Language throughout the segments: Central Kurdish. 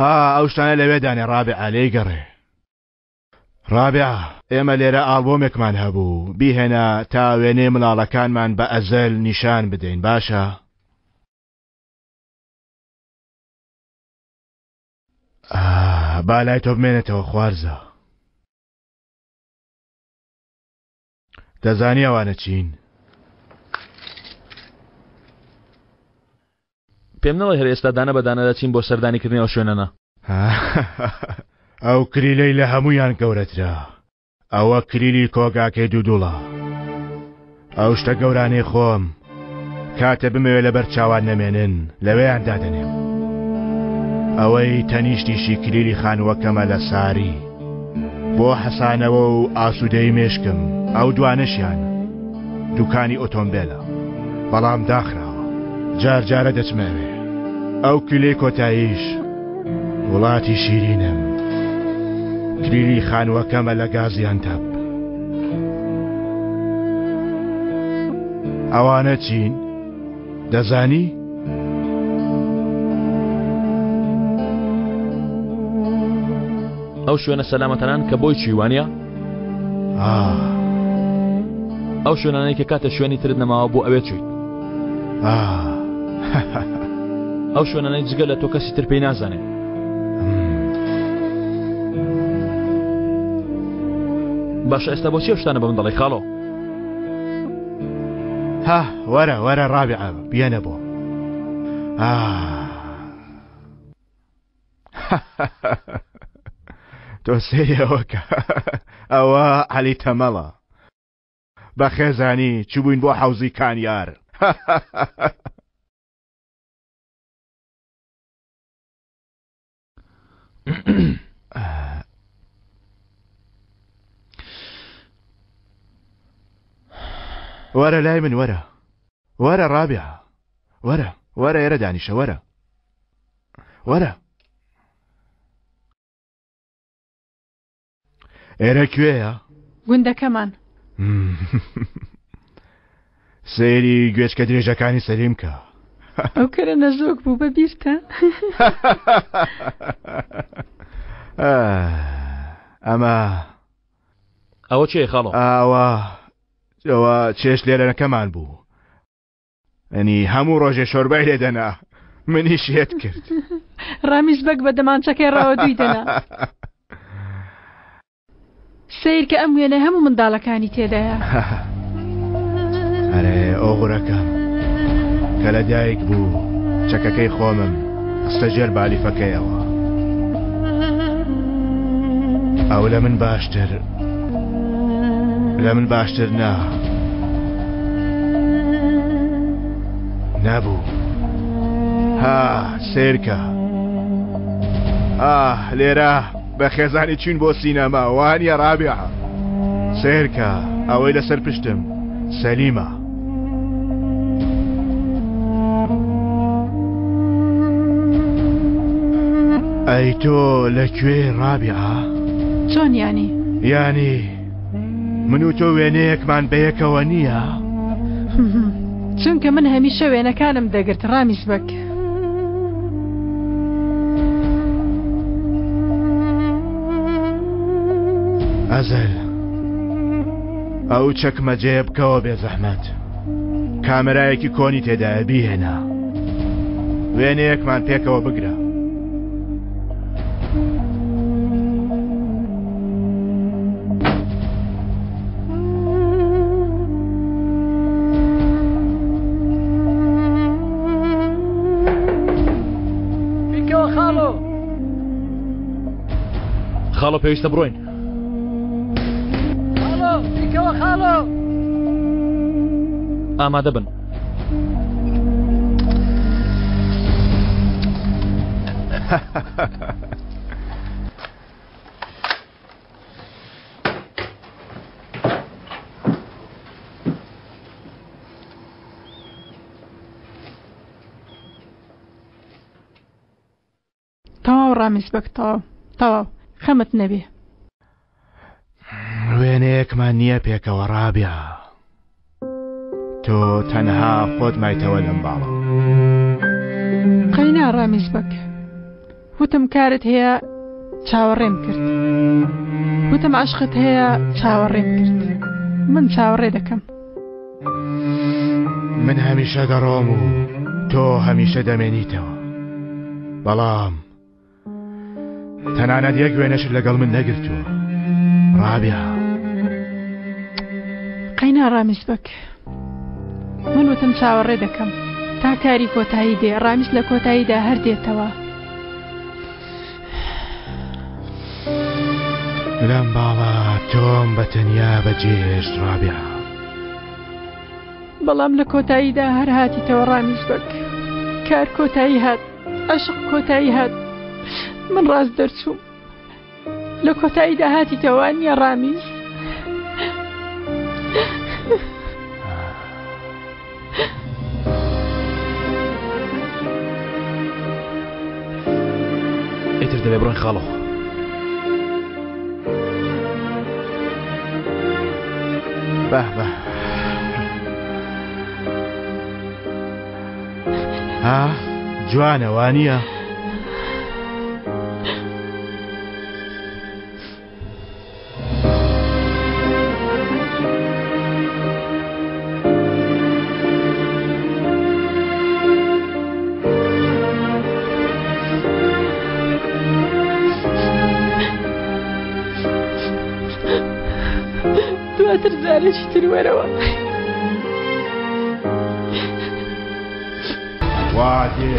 ها ئەو شتانە لەوێ دانێ ڕابعە لێی گەڕێ. ڕابعە ئێمە لێرە ئاڵبۆمێکمان هەبوو بیهێنە تا وێنەی منداڵەکانمان بە ئەزەل نیشان بدەین باشە؟ با لای تۆ بمێنێتەوە خوارزە. دەزانی ئەوانە چین؟ پێم نەڵێ هەر ئێستا دانە بە دانە دەچین بۆ سەردانی کردنی ئەو شوێنانە. ئەو کلیلەی لە هەموویان گەورەترە ئەوە کلیلی کۆگاکەی دوودوڵە. ئەو شتە گەورانەی خۆم کاتێ بمەوێ لەبەر چاوان نەمێنن لەوێیان دادەنێم. ئەوەی تەنیشتیشی کلیلی خانووەکەمە لە ساری. بۆ حەسانەوە و ئاسوودەیی مێشکم ئەو دوانەشیان دوکانی ئۆتۆمبێلە بەڵام داخراوە جار جارە دەچمە ئەوێ ئەو کلیلەی کۆتاییش وڵاتی شیرینم کلیلی خانووەکەمە لە گازیانتەپ ئەوانە چین؟ دەزانی؟ ئەو شوێنە سەلامەتەنان کە بۆی چووی وانە؟ ئەو شوێنانەی کە کاتە شوێنی ترت نەماوە بۆ ئەوێ چوویت. ئەو شوێنانەی جگە لە تۆ کەسی تر پێی نازانێت. باشە ئێستا بۆچی ئەو شتانە بە من دەڵێی خاڵۆ؟ ها وەرە وەرە ڕابعە بیەنە بۆ تۆ سەیری ئەوەکە ئەوە عەلی تەمەڵە بە خێزانی چووبووین بۆ حەوزی کانیار. وەرە لای من وەرە وەرە ڕابعە وەرە وەرە ئێرە دانیشە وەرە وەرە ئێرە کوێیە؟ گوندەکەمان. سەیری گوێچکە درێژەکانی سەلیم کە. ئەو کەرە نەزۆک بوو بە بیرتە؟ ئەمە ئەوە چێ خاڵۆ؟ ئەوە ئەوە چێشت لێرەکەمان بوو. ئەنی هەموو ڕۆژێ شۆربای لێ دەنا منی شێت کرد. ڕامیز بەگ بە دەمانچەکەی ڕاوەدووی دەنا. سەیر کە ئەم وێنەی هەموو منداڵەکانی تێدایە. ئەرێ ئۆغرەکەم کە لە دایک بوو چەکەکەی خۆمم خستە ژێر بالیفەکەیەوە. ئەو لە من باشتر لە من باشتر نا نەبوو ها سێرکە ئاه لێرە بە خێزانی چین بۆ سینەما وانە ڕابعە سێرکە ئەوەی لەسەر پشتم سەلیمە ئەی تۆ لە کوێ ڕابعە؟ چۆن یانی؟ یانی من و تۆ وێنەیەکمان بەیەکەوە نییە؟ چونکە من هەمیشە وێنەکانم دەگرت ڕامیز بەگ. ئەزەل ئەو چەکمەجەیە بکەوە بێزەحمەت کامێرایەکی کۆنی تێدایە بیهێنە وێنەیەکمان پێکەوە بگرە. بیکەوە خاڵۆ. خاڵۆ پێویستە بڕۆین. خاڵۆ بیکەوە خاڵۆ. ئامادە بن. تەواو ڕامیز بەگ تەواو تەواو خەمت نەبێ. وێنەیەکمان نییە پێکەوە ڕابیا تۆ تەنها خۆت مایتەوە لەم باڵە. قەینا ڕامیز بەگ. وتم کارت هەیە چاوەڕێم کرد. وتم عەشقت هەیە چاوەڕێم کرد. من چاوەڕێ دەکەم. من هەمیشە دەڕۆم و تۆ هەمیشە دەمێنیتەوە. بەڵام تەنانەت یەک وێنەشت لەگەڵ من نەگرتووە ڕابیا. قەینا ڕامیس بەگ من وتم چاوەڕێ دەکەم تا کاری کۆتایی دێ ڕامیس لە کۆتاییدا هەر دێتەوە. لەم باڵا تۆم بە تەنیا بەجێهێشت ڕابیا. بەڵام لە کۆتاییدا هەر هاتیتەوە ڕامیس بەگ کار کۆتایی هات. عەشق کۆتایی هات من ڕاست دەرچووم لە کۆتاییدا هاتیتەوە نییە ڕامیز ئیتر دەبێ بڕۆین خاڵۆ. بە بە ها جوانە وانییە؟ دواتر جارێکی تر وەرەوە. وا دێ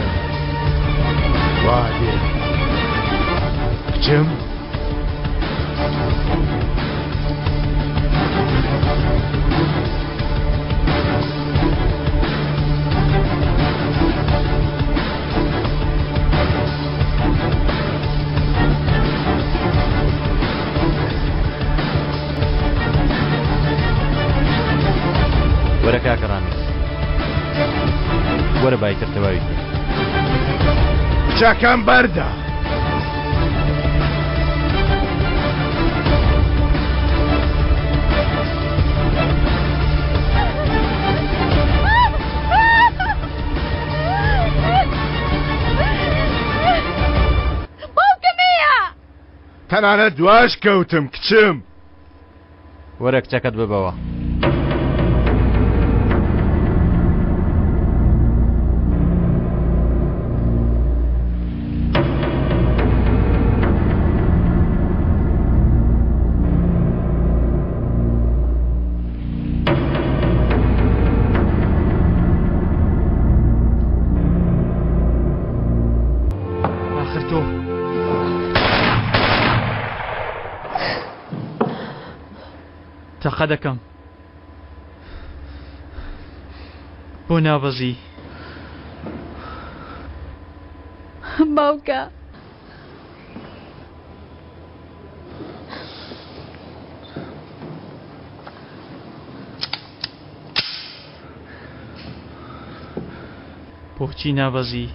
وا دێ کچم وەرە کاکە ڕامیز وەرە بایتر تەواوی کەین. کچەکەم بەردە. باوکم هەیە. تەنانەت دواش کەوتم کچم. وەرە کچەکەت ببەوە. ئاخر تۆ تەقە دەکەم بۆ نابەزی. باوکە. بۆچی نابەزی؟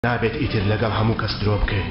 نابێت ئیتر لەگەڵ هەموو کەس درۆ بکەی.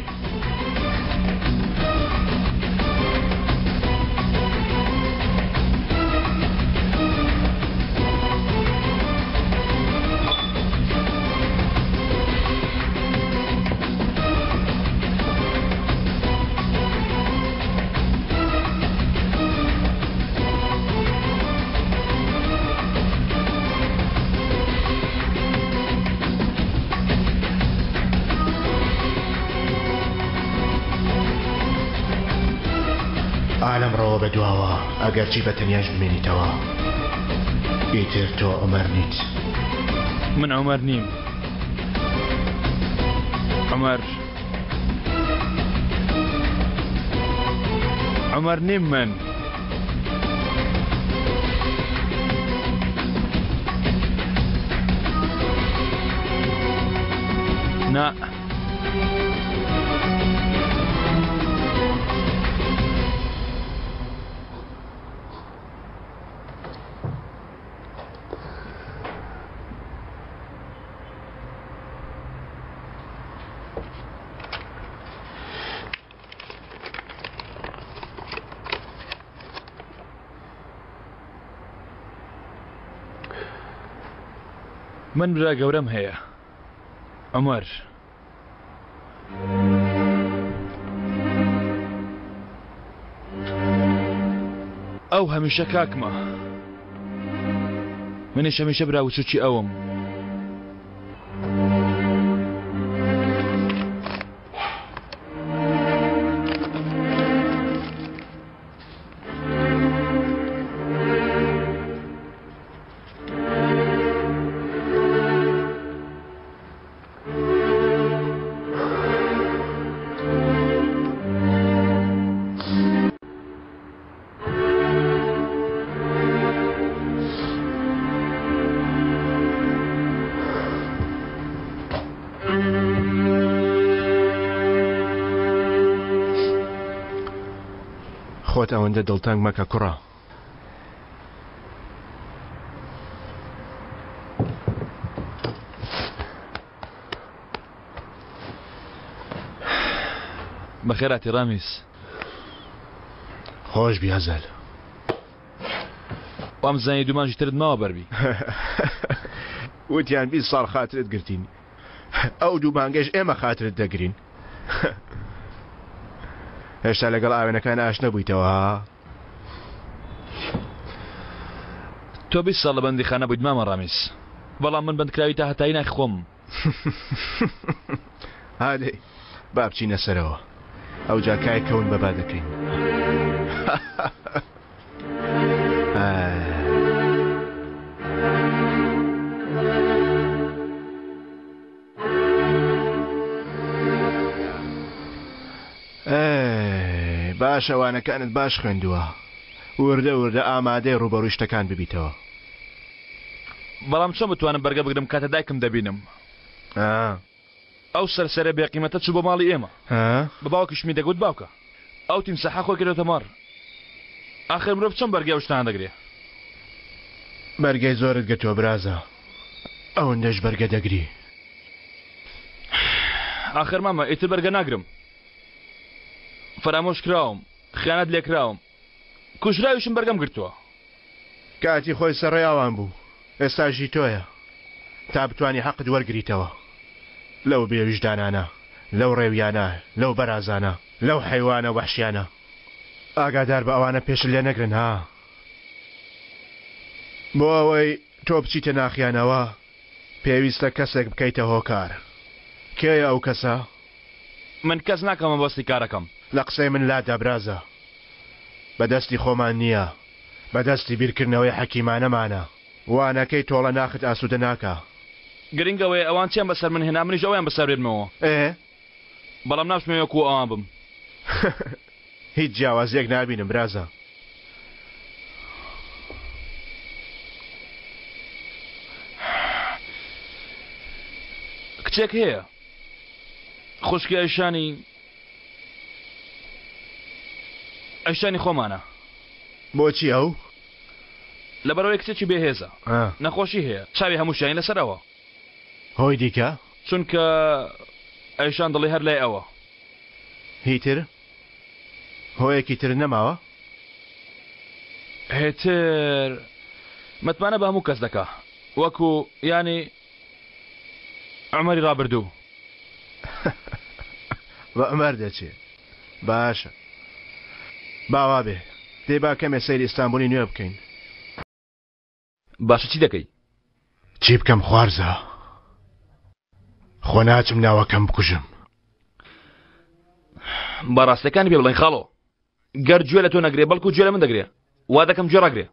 ئا لەمڕۆوە بە دواوە ئەگەرچی بە تەنیاش بمێنیتەوە ئیتر تۆ عومەر نیت. من عومەر نیم. عومەر عومەر نیم من. نا. من برا گەورەم هەیە عومەر. ئەو هەمیشە کاکمە. منیش هەمیشە برا وچوکی ئەوم. خۆت ئەوەندە دڵتەنگ مەکە کوڕە. بەخێرهاتی ڕامیس. خۆش بی هەزەل. وامزانی دوو مانگی ترت ماوە بەربی. وتیان 20 ساڵ خاترت گرتین ئەو دوو مانگەش ئێمە خاترت دەگرین. هێشتا لەگەڵ ئاوێنەکان ئاش نەبوویتەوە ها؟ تۆ 20 ساڵ لە بەندیخانە بوویت مامە ڕامیس بەڵام من بەندکراوی تا هەتایی ناخی خۆمم. هادەی با بچینە سەرەوە ئەوجا کای کەون بەبا دەکەین. ئەی باشە وانەکانت باش خوێندووە وردە وردە ئامادەی ڕووبەڕووی شتەکان ببیتەوە. بەڵام چۆن بتوانم بەرگە بگرم کاتێ دایکم دەبینم؟ ئەو سەرسەرە بێقیمەتە چوو بۆ ماڵی ئێمە. بە باوکیشمی دەگوت باوکە ئەو تیمساحە خۆی کردۆتە مەڕ. ئاخر مرۆڤ چۆن بەرگەی ئەو شتانە دەگرێ؟ بەرگەی زۆرت گرتووە برازا، ئەوەندەش بەرگە دەگری. ئاخر مامە ئیتر بەرگە ناگرم. فەرامۆش کراوم، خیانەت لێکراوم، کوژراویشم بەرگەم گرتووە. کاتی خۆی سەڕێیاوان بوو، ئێستاش هی تۆیە تا بتوانی حەقت وەرگریتەوە لەو بێ ویژدانانە، لەو ڕێویانە، لەو بەرازانە، لەو حەیوانە وەحشیانە. ئاگادار بە ئەوانە پێشت لێ نەگرن ها. بۆ ئەوەی تۆ بچیتە ناخیانەوە پێویستە کەسێک بکەیتە هۆکار. کێیە ئەو کەسە؟ من کەس ناکەمە بەستی کارەکەم. لە قسەی من لادە برازا. بە دەستی خۆمان نییە، بە دەستی بیرکردنەوەی حەکیمانەمانە. وانەکەی تۆڵە ناخت ئاسوودە ناکا. گرنگ ئەوەیە ئەوان چیان بەسەر من هێنا منیش ئەوەیان بەسەر بێنمەوە. ئێ؟ بەڵام ناشمەوێ وەکوو ئەوان بم. هیچ جیاوازییەک نابینم برازا. کچێک هەیە خوشکی ئەیشانی ئەیشانی خۆمانە. بۆچی ئەو؟ لەبەرئەوەی کچێکی بێهێزە. نەخۆشی هەیە. چاوی هەمووشیانی لەسەر ئەوە. هۆی دیکە؟ چونکە ئەیشان دڵی هەر لای ئەوە. هیتر؟ هۆیەکی تر نەماوە؟ هیتر متمانە بە هەموو کەس دەکا. وەکو یانی عومەری ڕابردوو. بە عومەر دەچێ. باشە. با وابێ. دەی با کەمێ سەیری ئیستانبولی نوێ بکەین. باشە چی دەکەی؟ چی بکەم خوارزا؟ خۆ ناچم ناوەکەم بکوژم. با ڕاستەکانی پێ بڵێین خاڵۆ. گەر گوێ لە تۆ نەگرێ بەڵکو گوێ لە من دەگرێ وا دەکەم گوێ ڕاگرێ.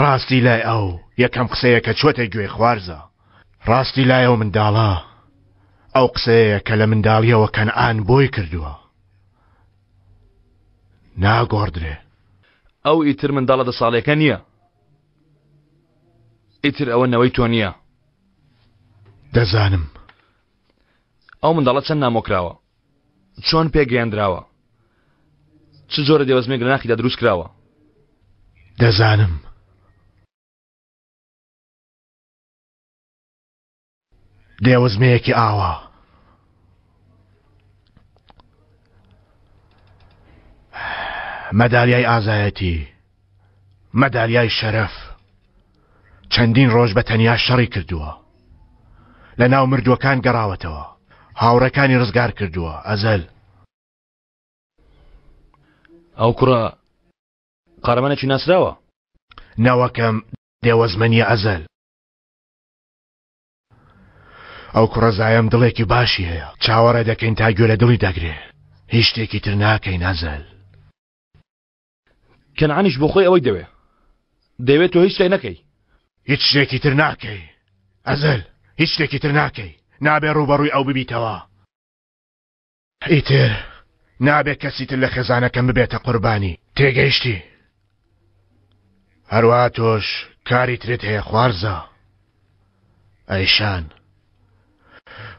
ڕاستی لای ئەو یەکەم قسەیە کە چوەتە گوێی خوارزا. ڕاستی لای ئەو منداڵە ئەو قسەیە کە لە منداڵیەوە کەنعان بۆی کردووە. ناگۆڕدرێ. ئەو ئیتر منداڵە دە ساڵیەکە نییە. ئیتر ئەوە نەوەی تۆ نییە. دەزانم. ئەو منداڵە چەند نامۆ کراوە. چۆن پێگەیەندراوە. چ جۆرە دێوەزمێک لە ناخیدا دروست کراوە. دەزانم. دێوزمەیەکی ئاوا. مەدالیای ئازایەتی، مەدالیای شەرەف. چەندین ڕۆژ بە تەنیا شەڕی کردووە. لە ناو مردووەکان گەڕاوەتەوە. هاوڕێکانی ڕزگار کردووە. ئەزەل. ئەو کوڕە قارەمانێکی ناسراوە. نەوەکەم دێوەزمە نییە ئەزەل. ئەو کوڕەزایەم دڵێکی باشی هەیە چاوەڕێ دەکەین تا گوێ لە دڵی دەگرێ هیچ شتێکی تر ناکەین ئەزەل. کەنعانیش بۆ خۆی ئەوەی دەوێ دەیەوێت تۆ هیچ شتێک نەکەی. هیچ شتێکی تر ناکەی ئەزەل هیچ شتێکی تر ناکەی نابێ ڕووبەڕووی ئەو ببیتەوە. ئیتر نابێ کەسی تر لە خێزانەکەم ببێتە قوربانی تێگەیشتی؟ هەروەها تۆش کاری ترت هەیە خوارزا. ئەیشان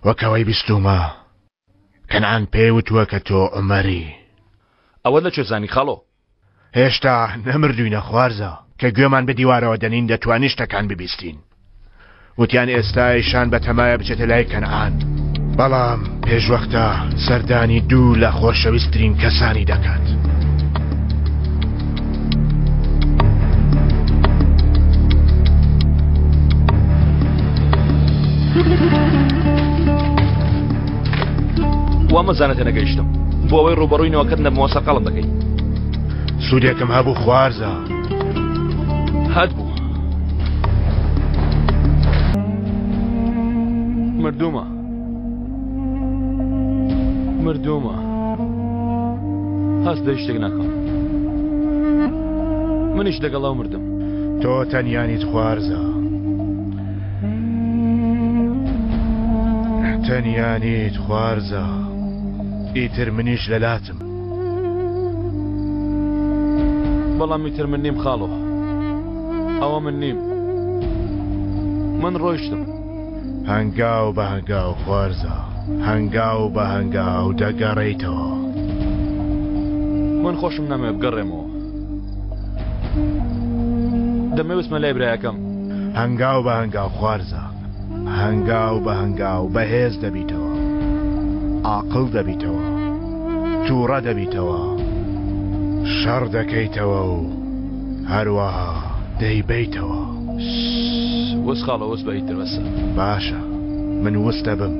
وەک ئەوەی بیستوومە کەنعان پێی وتووە کە تۆ عومەری. ئەوەت لە کوێ زانی خاڵۆ؟ هێشتا نەمردووینە خوارزا، کە گوێمان بە دیوارەوە دەنین دەتوانین شتەکان ببیستین. وتیان ئێستا ئیشان بەتەمایە بچێتە لای کەنعان، بەڵام پێشوەختە سەردانی دوو لە خۆشەویستترین کەسانی دەکات. وا مەزانە تێنەگەیشتم بۆ ئەوەی ڕووبەڕووی نەوەکەت نەبمەوە سەرقاڵم دەکەی. سوودێکم هەبوو خوارزا. هات بوو. مردوومە. مردوومە. هەست بە هیچ شتێک ناکەم. منیش لەگەڵ ئەو مردم. تۆ تەنیا نیت خوارزا. تەنیا نیت خوارزا. ئیتر منیش لەلاتم. بەڵام ئیتر من نیم خاڵۆ. ئەوە من نیم. من ڕۆیشتم. هەنگاو بە هەنگاو خوارزا. هەنگاو بە هەنگاو دەگەڕێیتەوە. من خۆشم نامەوێ بگەڕێمەوە. دەمەوێ بچمە لای برایەکەم. هەنگاو بە هەنگاو خوارزا. هەنگاو بە هەنگاو بەهێز دەبیتەوە. عاقڵ دەبیتەوە. تووڕە دەبیتەوە. شەڕ دەکەیتەوە و هەروەها دەیبەیتەوە. وس خاڵە وس بە ئیتر بەسە. باشە من وس دەبم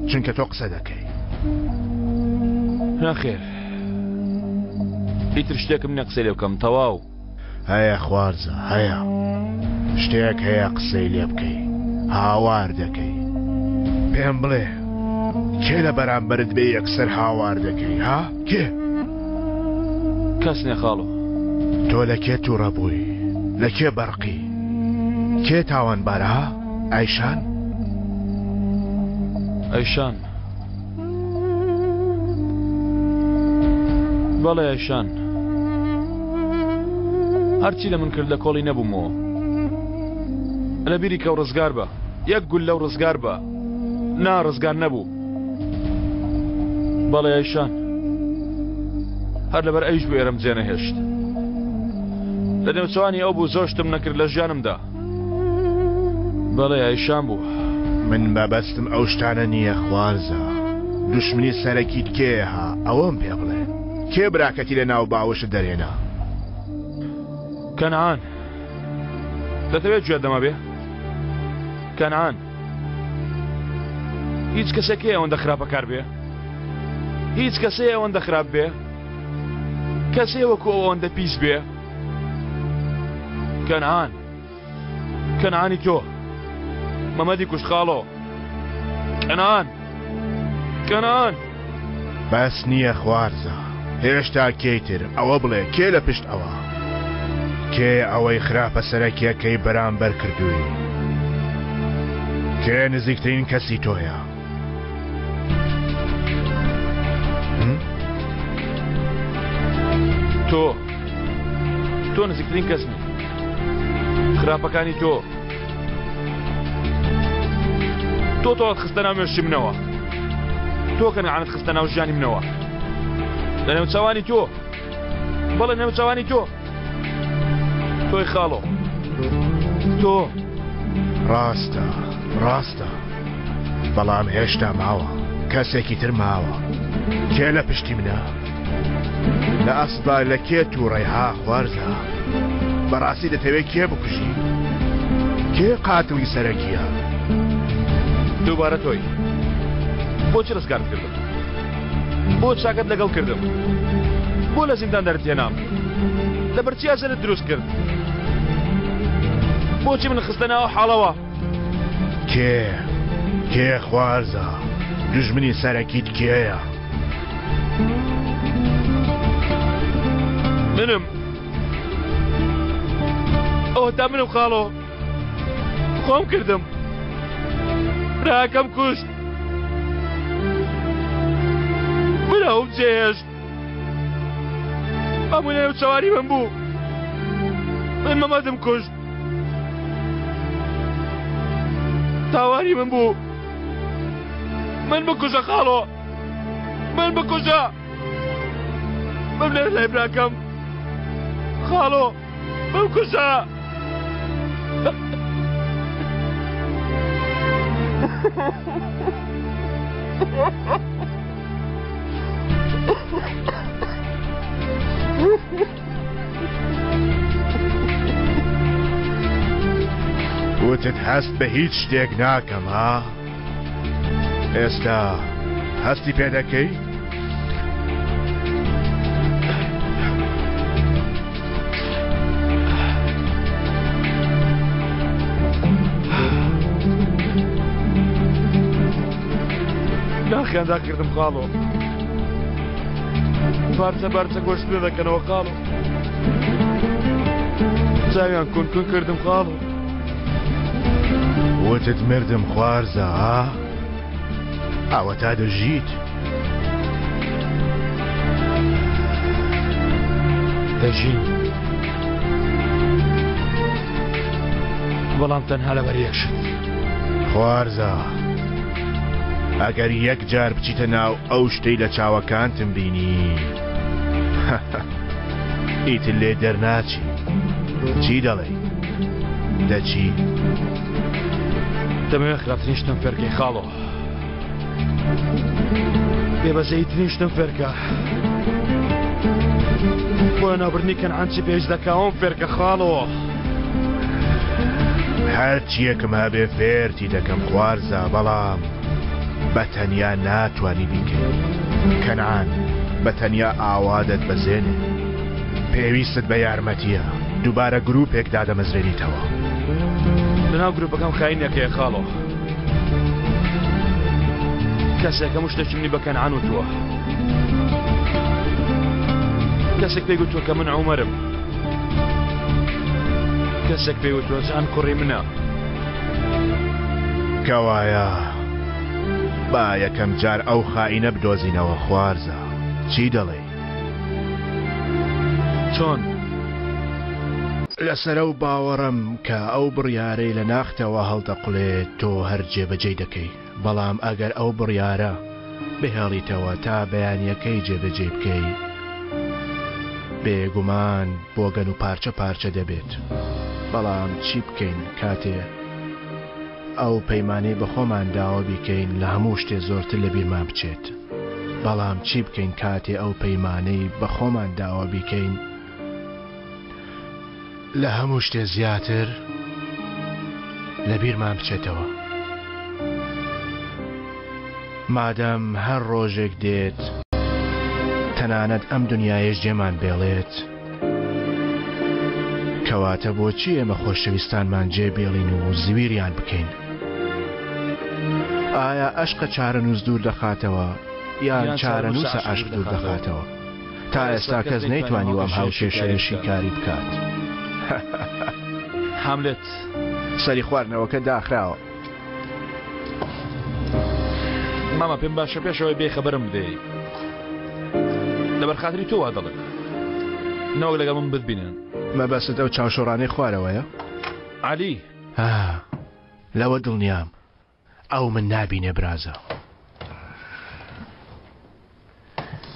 چونکە تۆ قسە دەکەی. نەخێر ئیتر شتێکم نیە قسەی لێ بکەم تەواو. هەیە خوارزا هەیە شتێک هەیە قسەی لێ بکەی هاوار دەکەی پێم بڵێ کێ لە بەرامبەرت بێ یەکسەر هاوار دەکەی ها کێ؟ کەس نیە خاڵۆ. تۆ لە کێ توڕە بووی لە کێ بەڕقی کێ تاوانبارە ها ئایشان؟ ئەیشان بەڵێ ئەیشان هەرچی لە من کرد لە کۆڵی نەبوومەوە لە بیری کەو ڕزگار بە یەک گول لەو ڕزگار بە نا ڕزگار نەبوو بەڵێ ئەیشان هەر لەبەر ئەویش بوو ئێرەم جێنەهێشت لە نێوچەوانی ئەو بوو زۆر شتم نەکرد لە ژیانمدا بەڵێ ئەیشان بوو. من مەبەستم ئەو شتانە نییە خوارزا دوشمنی سەرەکیت کێیە ها ئەوەم پێ بڵێ کێ براکەتی لە ناو باوەشت دەرهێنا؟ کەنعان دەتەوێت گوێت لەمە بێ؟ کەنعان هیچ کەسێک هەیە ئەوەندە خراپەکار بێ؟ هیچ کەسێ ئەوەندە خراپ بێ؟ کەسێ وەکو ئەو ئەوەندە پیس بێ؟ کەنعان کەنعانی تۆ مەمەدی کوشت خاڵۆ کەنعان کەنعان بەس نییە خوارزا. هێشتا کێی تر؟ ئەوە بڵێ کێ لە پشت ئەوە؟ کێ ئەوەی خراپە سەرەکیەکەی بەرامبەر کردووی؟ کێ نزیکترین کەسی تۆیە؟ تۆ تۆ نزیکترین کەسمی خراپەکانی تۆ تۆ تۆت خستە ناو مێشکی منەوە تۆ کەنعانت خستە ناو ژیانی منەوە لە نێوچەوانی تۆ بەڵێ نێوچەوانی تۆ تۆی خاڵۆ تۆ ڕاستە ڕاستە بەڵام هێشتا ماوە کەسێکی تر ماوە کێ لە پشتی منە لە ئەسڵا لە کێ تووڕەی ها خوارزا بەڕاستی دەتەوێت کێ بکوژی کێ قاتڵی سەرەکیە دووبارە تۆی بۆچی ڕزگارت کردم بۆ چاکەت لەگەڵ کردم بۆ لە زیندان دەرتێنام لەبەر چی ئەزەرت دروست کرد بۆچی من خستە ناو حاڵەوە کێ کێ خوارزا دوژمنی سەرەکیت کێیە؟ منم ئەوە تا منم خاڵۆ خۆم کردم براکەم کوشت منەوم جێهێشت هەموو لەنێو چاوانی من بوو من مەمەدم کوشت تاوانی من بوو من بکوژە خاڵۆ من بکوژە بمنێرە لای براکەم خاڵۆ بمکوژە وتت هەست بە هیچ شتێک ناکەم ها ئێستا هەستی پێ دەکەی؟ ناخیان داکردم خاڵۆ پارچە پارچە گۆشت لێ دەکەنەوە خاڵۆ چاویان کون کون کردم خاڵۆ وتت مردم خوارزا ها؟ ئەوەتا دەژیت. دەژیم بەڵام تەنها لەبەر یەک شت. خوارزا ئەگەر یەک جار بچیتە ناو ئەو شتەی لە چاوەکانتم بینی ئیتر لێ دەرناچی چی دەڵێی دەچی؟ دەمەوێت خراپترین شتم فێرکەی خاڵۆ بێبەزەییترین شتم فێرکە بۆ ناوبردنی کەنعان چی پێویست دەکاوم فێرکە خاڵۆ هەرچیەکم هەبێ فێرتی دەکەم خوارزا بەڵام بە تەنیا ناتوانی بیکەی کەنعان بە تەنیا ئاوا دەتبەزێنێ پێویستت بە یارمەتیە دووبارە گروپێک دادەمەزرێنیتەوە. لەناو گروپەکەم خاینێک هەیە خاڵۆ کەسێک هەموو شتێکی منی بە کەنعان وتووە کەسێک پێی گوتووە کە من عومەرم کەسێک پێی وتووە جان کوڕی منە کەوایە با یەکەم جار ئەو خائینە بدۆزینەوە خوارزا چی دەڵێی؟ چۆن؟ لەسەر ئەو باوەڕەم کە ئەو بڕیارەی لە ناختەوە هەڵدەقوڵێ تۆ هەر جێبەجێی دەکەی، بەڵام ئەگەر ئەو بڕیارە بهێڵیتەوە تا بەیانییەکەی جێبەجێی بکەی، بێگومان بۆگەن و پارچە پارچە دەبێت. بەڵام چی بکەین کاتێ ئەو پەیمانەی بە خۆمان داوە بیکەین لە هەموو شتێ زۆرتر لە بیرمان بچێت؟ بەڵام چی بکەین کاتێ ئەو پەیمانەی بە خۆمان داوە بیکەین لە هەموو شتێ زیاتر لە بیرمان بچێتەوە؟ مادەم هەر ڕۆژێک دێت تەنانەت ئەم دنیایەش جێمان بێڵێت، کەواتە بۆچی ئێمە خۆشەویستانمان جێ بێڵین و زویریان بکەین؟ ئایا ئەشقە چارەنووس دوور دەخاتەوە یان چارەنووسە ئەشق دوور دەخاتەوە؟ تا ئێستا کەس نەیتوانیوە ئەم هاوکێشەیە شیکاری بکات. هاملێت. سەری خواردنەوەکە داخراوە. مامە پێم باشە پێشەوەی بێ خەبەرم بدەی. لەبەر خاتری تۆ وا دەڵێم. نەوەک لەگەڵ من بتبینن. مەبەستت ئەو چاوشۆڕانەی خوارەوەیە؟ عەلی. ئا، لەوە دڵنیام. ئەو من نابینێ برازا.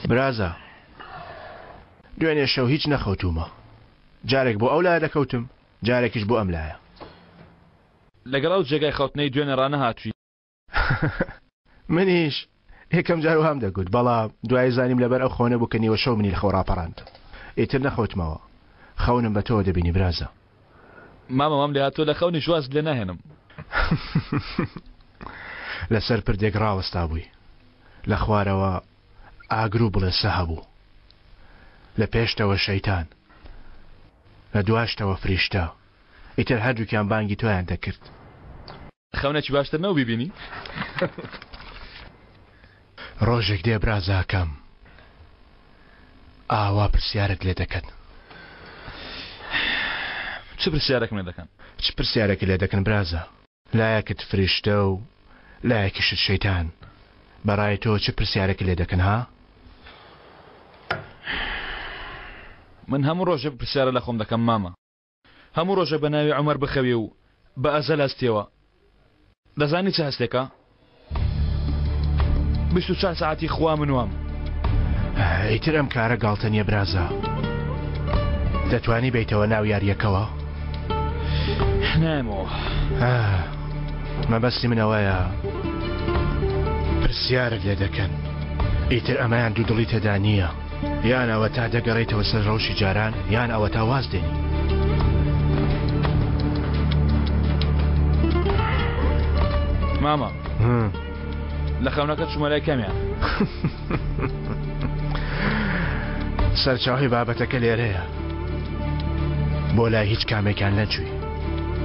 برازا دوێنێ شەو هیچ نەخەوتوومە. جارێک بۆ ئەو لایە دەکەوتم، جارێکیش بۆ ئەم لایە. لەگەڵ ئەو جێگای خەوتنەی دوێنێ ڕانەهاتووی. منیش یەکەم جار وام دەگوت، بەڵام دوایی زانیم لەبەر ئەو خەونە بوو کە نیوە شەو منی لە خەو ڕاپەڕاند. ئیتر نەخەوتمەوە. خەونم بە تۆوە دەبینی برازا. مامە وام لێهاتووە لە خەونیش وازت لێ ناهێنم. لەسەر پردێک ڕاوەستابووی. لە خوارەوە ئاگر و بڵێسە هەبوو. لە پێشتەوە شەیتان. لە دواشتەوە فریشتە. ئیتر هەردووکیان بانگی تۆیان دەکرد. خەونێکی باشتر نەبوو بیبینی؟ ڕۆژێک دێ برازاکەم ئاوا پرسیارت لێ دەکەن. چ پرسیارێکم لێ دەکەن؟ چ پرسیارێکت لێ دەکەن برازا؟ لایەکت فریشتە و لایەکیشت شەیتان. بەڕای تۆ چ پرسیارێکت لێ دەکەن ها؟ من هەموو ڕۆژێک پرسیارە لە خۆم دەکەم مامە. هەموو ڕۆژێک بە ناوی عومەر بخەوی و بە ئەزەل هەستیەوە. دەزانی چ هەستێکە؟ 24 سەعاتی خوا من وام. ئیتر ئەم کارە گاڵتە نییە برازا. دەتوانی بێیتەوە ناو یارییەکەوە؟ نایەمەوە. مەبەستی من ئەوەیە پرسیارت لێ دەکەن. ئیتر ئەمەیان دوودڵی تێدا نییە. یان ئەوەتا دەگەڕێیتەوە سەر ڕەوشی جاران یان ئەوەتا واز دێنی. مامە لە خەونەکە چوومە لای کامیان؟ سەرچاوەی بابەتەکە لێرەیە. بۆ لای هیچ کامێکیان نەچووی.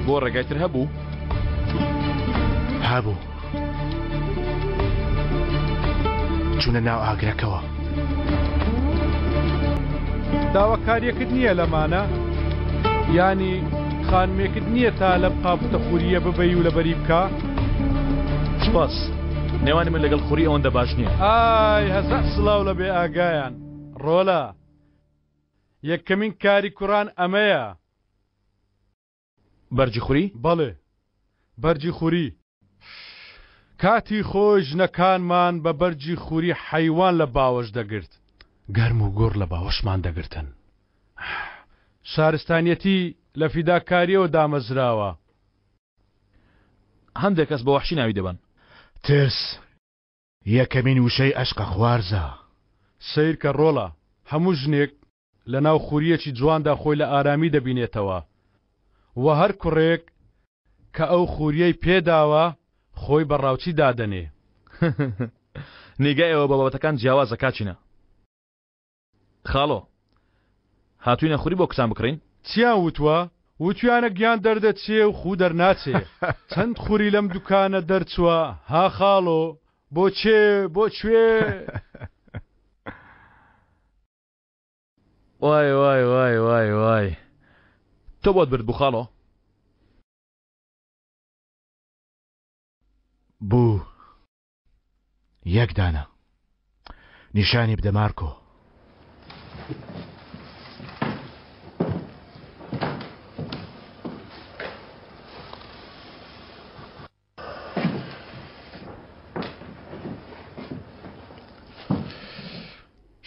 بۆ ڕێگای تر هەبوو؟ هەبوو. چوونە ناو ئاگرەکەوە. داواکاریەکت نییە لەمانە؟ یانی خانمێکت نییە تا لەم قاپوتە خورییە ببەی و لەبەری بکا؟ سوپاس. نێوانی من لەگەڵ خوری ئەوەندە باش نییە. ئای هەزار سڵاو لە بێ ئاگایان. ڕۆلە. یەکەمین کاری کوڕان ئەمەیە. بەرگی خوری؟ بەڵێ بەرگی خوری. کاتی خۆی ژنەکانمان بە بەرگی خوری حەیوان لە باوەش دەگرت. گەرم و گوڕ لە باوەشمان دەگرتن. شارستانیەتی لە فیداکاریەوە دامەزراوە. هەندێک کەس بە وەحشی ناوی دەبەن. ترس یەکەمین وشەی ئەشقە خوارزا. سەیرکە ڕۆڵە هەموو ژنێک لەناو خورییەکی جواندا خۆی لە ئارامی دەبینێتەوە و هەر کوڕێک کە ئەو خورییەی پێداوە خۆی بە ڕاوچی دادەنێ. نیگای ئێوە بۆ بابەتەکان جیاوازە کاکینە. خاڵۆ هاتووینە خوری بۆ کچان بکڕین؟ چیان وتوە؟ وتویانە گیان دەردەچێ و خوو دەرناچێ. چەند خوری لەم دوکانە دەرچوە ها خاڵۆ؟ بۆ چێ؟ بۆ کوێ؟ وای وای وای وای وای تۆ بۆت برد بوو خاڵۆ؟ بوو یەک دانە نیشانی بدە مارکۆ.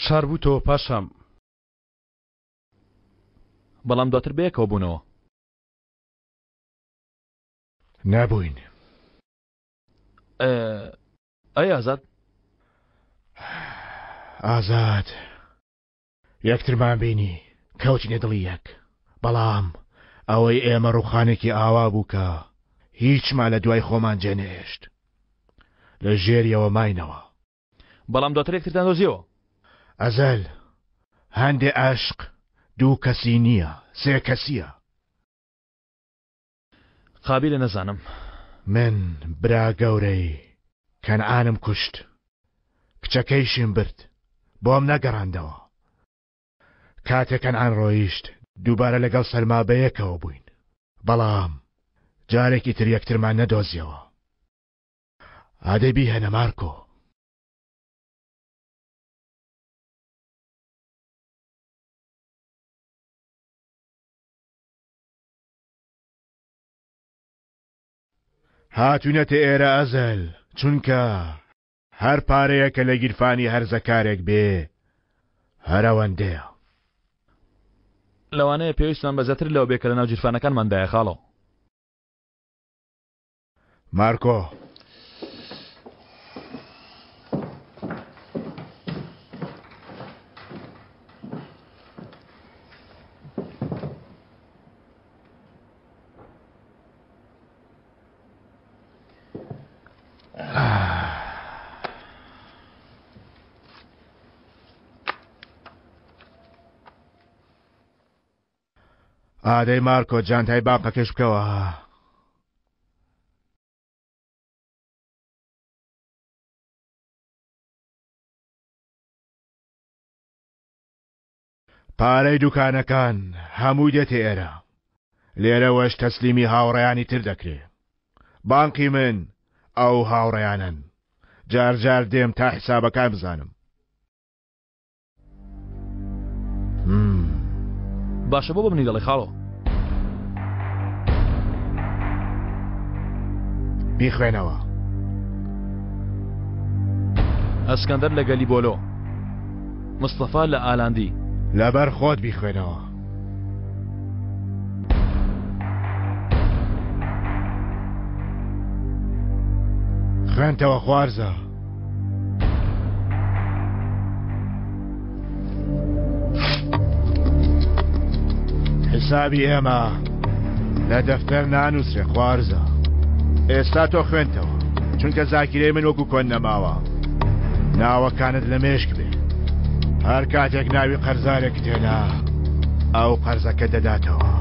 شاربووتەوە پاشام. بەڵام دواتر بەیەکەوە بوونەوە. نەبووین. ئەی ئازاد؟ ئازاد یەکترمان بینی کەوتینە دڵی یەک بەڵام ئەوەی ئێمە ڕوخانێکی ئاوا بوو کە هیچمان لە دوای خۆمان جێنەهێشت لە ژێریەوە ماینەوە. بەڵام دواتر یەکترتان دۆزیەوە. ئەزەل هەندێ ئەشق دوو کەسی نییە سێ کەسیە. قابیلە نەزانم. من برا گەورەی کەنعانم کوشت کچەکەیشیم برد بۆم نەگەڕاندەوە. کاتێک کەنعان ڕۆیشت دووبارە لەگەڵ سەلما بەیەکەوە بووین بەڵام جارێکی تر یەکترمان نەدۆزیەوە. ئادەی بیهێنە مارکۆ. هاتوینەتە ئێرە ئەزەل چونکە هەر پارەیە کە لە گیرفانی هەرزەکارێک بێ هەر ئەوەندەیە. لەوانەیە پێویستمان بە زیاتر لەوە بێ کە لەناو گیرفانەکانماندایە خاڵۆ. مارکۆ. ئادەی مارکۆ جانتای بانقەکەش بکەوە. پارەی دوکانەکان هەمووی دێتە ئێرە لێرەوەش تەسلیمی هاوڕێیانی تر دەکرێ بانقی من ئەو هاوڕێیانەن جار جار دێم تا حسابەکان بزانم. باشە بۆ بە منی دەڵێ خاڵۆ؟ بیخوێنەوە. ئەسکەندەر لە گەلیبۆلۆ. مستەفا لە ئالاندی. لەبەر خۆت بیخوێنەوە. خوێنتەوە خوارزا. حسابی ئێمە لە دەفتەر نانووسرێ خوارزا. ئێستا تۆ خوێنتەوە چونکە زاکیرەی من وەکو کۆن نەماوە ناوەکانت لە مێشک بێ هەر کاتێک ناوی قەرزارێکت هێنا ئەو قەرزەکە دەداتەوە.